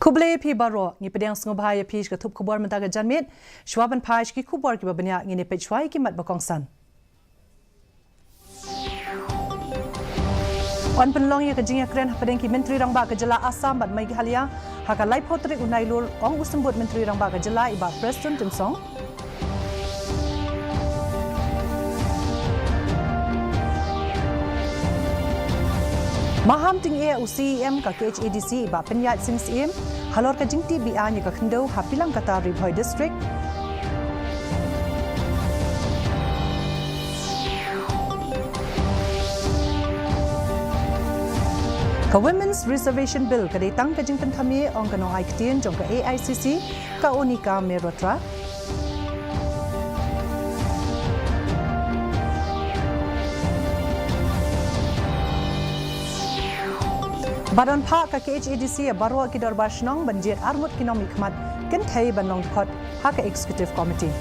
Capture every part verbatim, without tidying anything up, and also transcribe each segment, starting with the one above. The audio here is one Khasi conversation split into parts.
Khublei phi baroh, ngi pdiang sngewbha ïa phi sha ka thup khubor mynta ka janmiet. Shuwa ban phai sha ki khubor kiba bniah, ngin ïa peit shuwa ïa ki mat ba kongsan. Yn pynlong ïa ka jingïakren hapdeng ki Myntri Rangbah ka jylla Assam bad Meghalaya ha ka laiphew tarik u Nailur, ong u Symbud Myntri Rangbah ka jylla i Bah Prestone Tynsong. Maham tyngeh u C E M ka K H A D C i Bah Pynïaid Singh Syiem halor ka jingtih beaiñ ïa ka khyndew ha Pilangkata, Ri Bhoi District. Ka Women's Reservation Bill ka dei tang ka jingpynthame, ong ka nongai ktien jong ka A I C C, ka Onika Mehrotra. Ba don phah ka K H A D C ïa baroh ki dorbar shnong ban jied arngut ki nongmihkhmat kynthei ban long dkhot ha ka Executive Committee.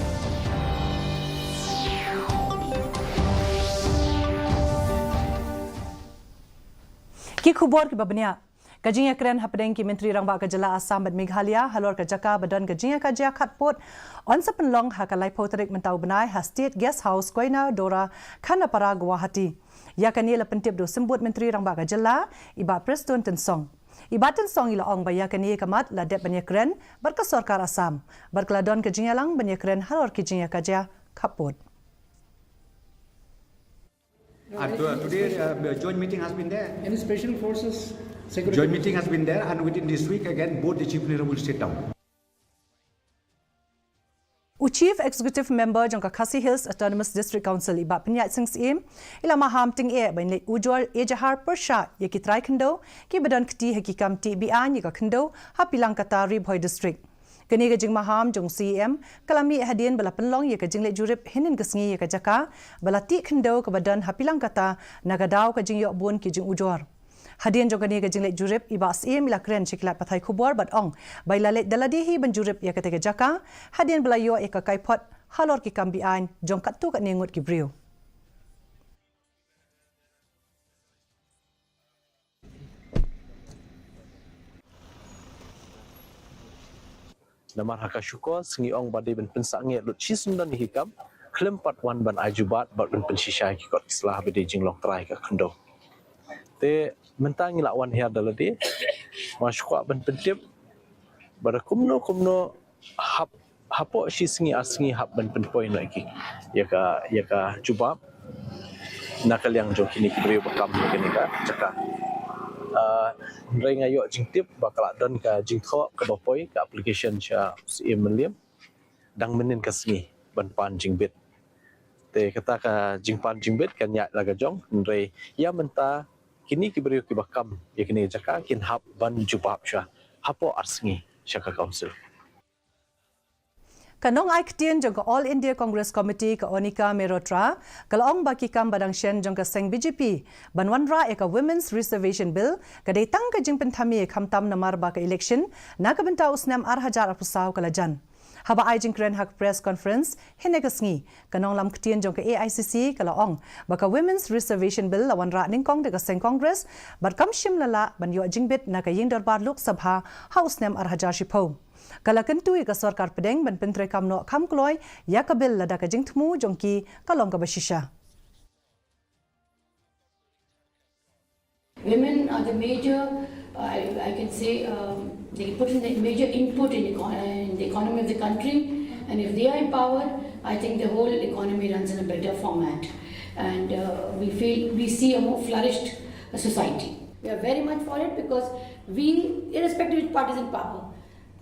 Ki khubor kiba bniah. Ka jingïakren hapdeng ki Myntri Rangbah ka jylla Assam bad Meghalaya halor ka jaka ba don ka jingïakajia khatpud yn sa pynlong ha ka laiphew tarik mynta u bnai ha State Guest House, Koinadora, Khanapara, Guwahati. Ïa kane la pyntip da u Symbud Myntri Rangbah ka jylla i Bah Prestone Tynsong. I Bah Tynsong i la ong ba ïa kane ka mat la dep ban ïakren bad ka sorkar Assam bad ka la don ka jingïalang ban ïakren halor ki jingïakajia khatpud. And, uh, today, uh, the joint meeting has been there. And the special forces secretary. Joint meeting has been there, and within this week, again, both the chief minister will sit down. U Chief Executive Member jong ka Khasi Hills Autonomous District Council i Bah Pynïaid Singh Syiem i la maham tyngeh ban leit ujor ejahar pyrshah ïa ki trai khyndew kiba don kti ha ki kam tih beaiñ ïa ka khyndew ha Pilangkata, Ri Bhoi District. Kane ka jingmaham jong u C E M ka la mih hadien ba la pynlong ïa ka jingleit jurip hynnin ka sngi ïa ka jaka ba la tih khyndew kaba don ha Pilangkata na ka daw ka jingïoh bun ki jingujor. Hadien jong kane ka jingleit jurip, i Bah Syiem i la kren sha ki lad pathai khubor bad ong ba i la leit da lade hi ban jurip ïa kata ka jaka hadien ba la ïoh ïa ka kaiphod halor ki kam beaiñ jong katto katne ngut ki briew. Namar ha ka shukor sngi ong ba dei ban pynsangeh lut shisyndon ïa ki kam khlem pat wan ban ai jubab bad ban pynshisha ïa ki kot ki sla ba dei jinglong trai ka khyndew. Te mynta ngi la wan hiar da lade, nga shu kwah ban pyntip ba da kumno kumno hap hapoh shi sngi ar sngi hap ban pynpoi noh ïa ki, ïa ka, ïa ka jubab na ka liang jong kine ki briew ba kam ha kane ka jaka. Ah, hynrei nga ïoh jingtip ba ka la don ka jingthoh kaba poi ka application sha u Syiem Mylliem dang mynnin ka sngi ban pan jingbit. Te kata ka jingpan jingbit kan ïaid la ka jong, hynrei ïa mynta kine ki briew kiba kam ïa kine ki jaka kin hap ban jubab shuwa hapoh ar sngi sha ka council. Ka nongai ktien jong ka All India Congress Committee, ka Onika Mehrotra, ka la ong ba ki kam ba dang shen jong ka seng B J P ban wanrah ïa ka Women's Reservation Bill ka dei tang ka jingpynthame, khamtam namar ba ka election na ka bynta u snem ar hajar arphew saw ka la jan. Haba ai jingkren ha ka press conference hynne ka sngi, ka nonglam ktien jong ka A I C C ka la ong ba ka Women's Reservation Bill la wanrah nyngkong da ka seng Congress bad kam shym la lah ban ïoh jingbit na ka ïing dorbar Lok Sabha ha u snem ar hajar shiphew. Ka la kyntu ïa ka sorkar pdeng ban pyntreikam noh kham kloi ïa ka bill lada ka jingthmu jong ki ka long kaba shisha. Women are the major, uh, I, I can say, um, they put in the major input in, econ- in the economy of the country. And if they are empowered, I think the whole economy runs in a better format. And uh, we feel we see a more flourished uh, society. We are very much for it because we, irrespective of which party is in power,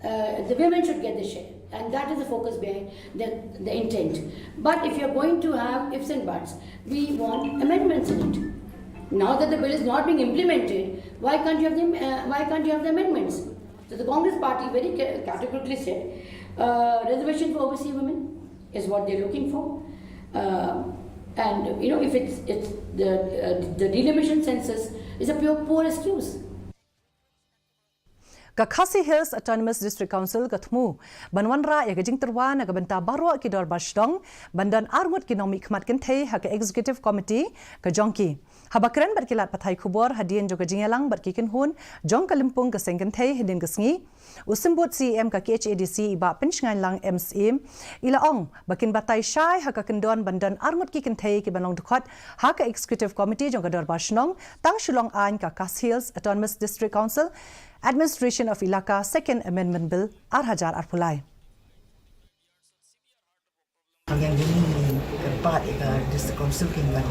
uh, the women should get the share, and that is the focus behind the, the intent. But if you're going to have ifs and buts, we want amendments in it. Now that the bill is not being implemented, why can't you have the, uh, why can't you have the amendments? So the Congress party very ca- categorically said, uh, reservation for overseas women is what they're looking for. Uh, and you know, if it's, it's the, uh, the delimitation census is a pure poor excuse. Ka Khasi Hills Autonomous District Council ka thmu ban wanrah ïa ka jingtyrwa na ka bynta baroh ki dorbar shnong ban don arngut ki nongmihkhmat kynthei ha ka Executive Committee ka jong ki. Haba kren bad ki lad pathai khubor hadien jong ka jingïalang bad ki kynhun jong ka lympung ka seng kynthei hadien ka sngi, u Symbud C E M ka K H A D C i Bah Pynshngaiñ Lang M C M i la ong ba kin batai shai ha ka kyndon ban don arngut ki kynthei ki ban long dkhot ha ka Executive Committee jong ka dorbar shnong tang shu long aiñ ka Khasi Hills Autonomous District Council Administration of Elaka Second Amendment Bill ar hajar arphew lai. Ïa kane ka part ïa ka District Council kin ban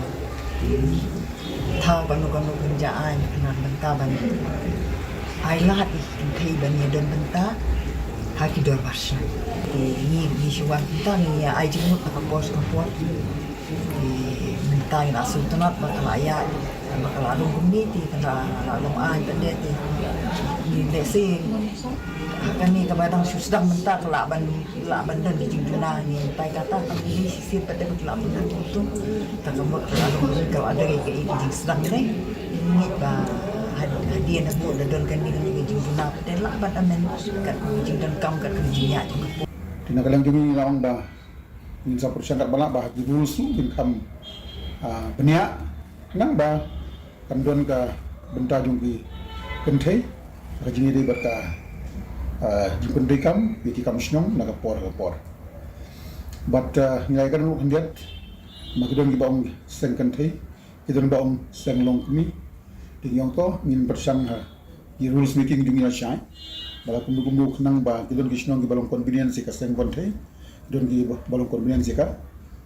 thaw kano kano kin jia aiñ khnang ban ta ban ai lad ïa ki kynthei ban ïa don bynta ha ki dorbar shnong. Te ngi ngi shu wan bynta ngi ïa ai jingmut ha ka por sha ka por. Te mynta ngi la sngewtynnat ba ka la ïa ba ka la long kumne te ka la la long aiñ pat de te ngi lehse ha kane kaba dang shu sdang mynta ka la ban la ban don ki jingduna ngi tai kata ka ngi shisien pat de ka la ban don kumtu. Ta ka mut ka la long kumne ka la don ki ki jingsdang de ngi ba had- hadien ha buh da don kane ka jingduna pat de la ban amen kat ka jingdonkam kat ka jingïaid jong ka. Te na ka liang jong ngi la ong ba ngin sa pyrshang katba lah ba ki rules ngin kham ah, bniah khnang ba kan don ka bynta jong ki kynthei ka jingïadei bad ka ah, jingpyntreikam ïa ki kam shnong na ka por ka por. Bad ah, ngi ai ka ruh khyndiat ma ki don kiba ong seng kynthei ki don ba ong seng longkmie. Te ngi ong to ngin pyrshang ha ki rules making jong ngi lashai ba la kumno kumno khnang ba ki don ki shnong kiba long convenience ïa ka seng kynthei, don kiba long convenience ïa ka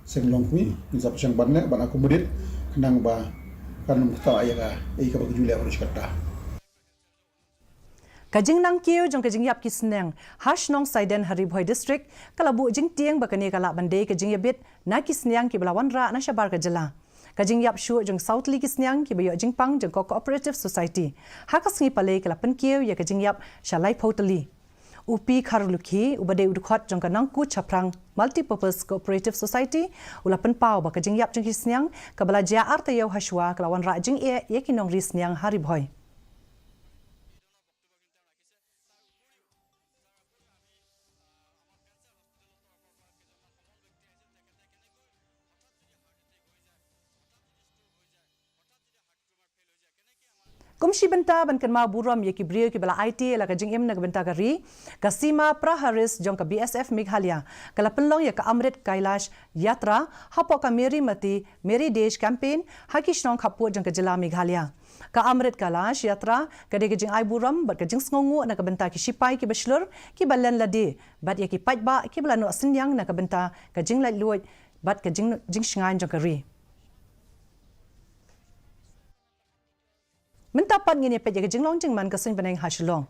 seng longkmie. Ngin sa pyrshang ban leh ban accommodate khnang ba kan ym kata ïa ka ïa kaba ki ju leh ha ruh shi katta. Ka jingnang kiew jong ka jingïap ki sniang ha shnong Saiden ha Ri Bhoi District ka la buh jingtieng ba kane ka lah ban dei ka jingïabit na ki sniang kiba la wanrah na shabar ka jylla. Ka jingïap shuh jong saw tylli ki sniang kiba ïoh jingpang jong ka Cooperative Society ha ka sngi Palei ka la pynkiew ïa ka jingïap sha laiphew tylli. U P Kharlukhi uba dei u dkhot jong ka Nangku Chaphrang Multipurpose Cooperative Society u la pynpaw ba ka jingïap jong ki sniang kaba la jia ar taïew ha shuwa ka la wanrah jingeh ïa ki nongri sniang ha Ri Bhoi. Kum shi bynta ban kynmaw burom ïa ki briew kiba la aiti ïa la ka jingim na ka bynta ka ri, ka Seema Praharis jong ka B S F Meghalaya ka la pynlong ïa ka Amrit Kailash Yatra hapoh ka Meri Mati Meri Desh campaign ha ki shnong khappud jong ka jylla Meghalaya. Ka Amrit Kailash Yatra ka dei ka jingai burom bad ka jingsngewnguh na ka bynta ki shipai kiba shlur kiba len lade bad ïa ki paidbah kiba la noh synñiang na ka bynta ka jinglaitluid bad ka jing jingshngaiñ jong ka ri. Mynta pat ngin ïa peit ïa ka jinglong jingman ka suiñ bneng ha Shillong.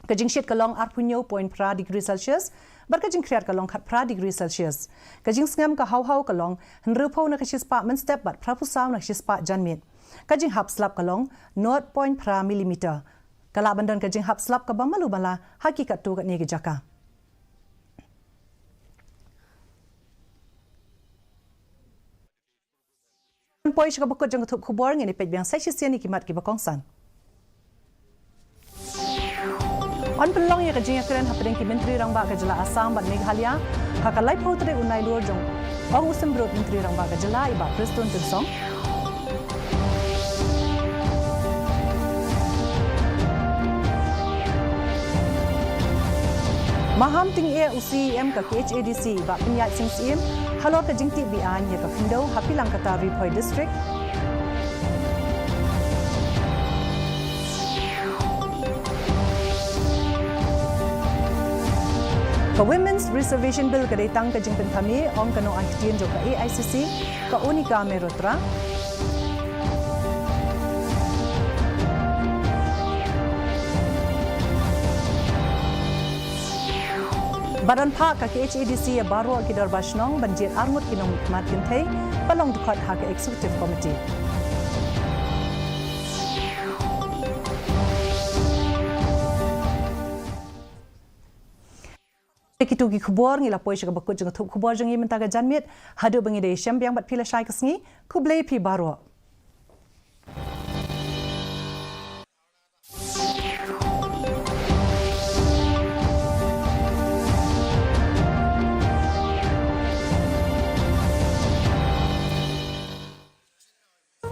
Ka jingshit ka long arphew hynñiew point phra degree Celsius bad ka jingkhriat ka long khatphra degree Celsius. Ka jingsngem ka haw haw ka long hynriewphew na ka shispah mynstep bad phraphew saw na ka shispah janmiet. Ka jinghap slap ka long nought point phra millimeter. Ka lah ban don ka jinghap slap kaba malu mala ha ki katto katne ki jaka. Ban poi sha kaba kut jong ka thup khubor ngin ïa peit biang sa shisien ïa ki mat kiba kongsan. Yn pynlong ïa ka jingïakren hapdeng ki Myntri Rangbah ka jylla Assam bad Meghalaya ha ka laiphew tarik u Nailur jong, ong u Symbud Myntri Rangbah ka jylla i Bah Prestone Tynsong. Maham tyngeh u C E M ka K H A D C Bah Pynïaid Sing Syiem halor ka jingtip beaiñ ïa ka khyndew ha Pilangkata, Ri Bhoi District. Ka Women's Reservation Bill ka dei tang ka jingpynthame, ong ka nongai ktien jong ka A I C C, ka Unika Mehrotra. Bad yn phah ka K H A D C ïa baroh ki dorbar shnong ban jied arngut ki nongmihkhmat kynthei ba long dkhot ha ka Executive Committee. Te kito ki khubor ngi la poi sha kaba kut jong ka thup khubor jong ngi mynta ka janmiet. Haduh ba ngin da ïashem biang bad phi lashai ka sngi, khublei phi baroh.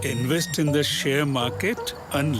Invest in the share market and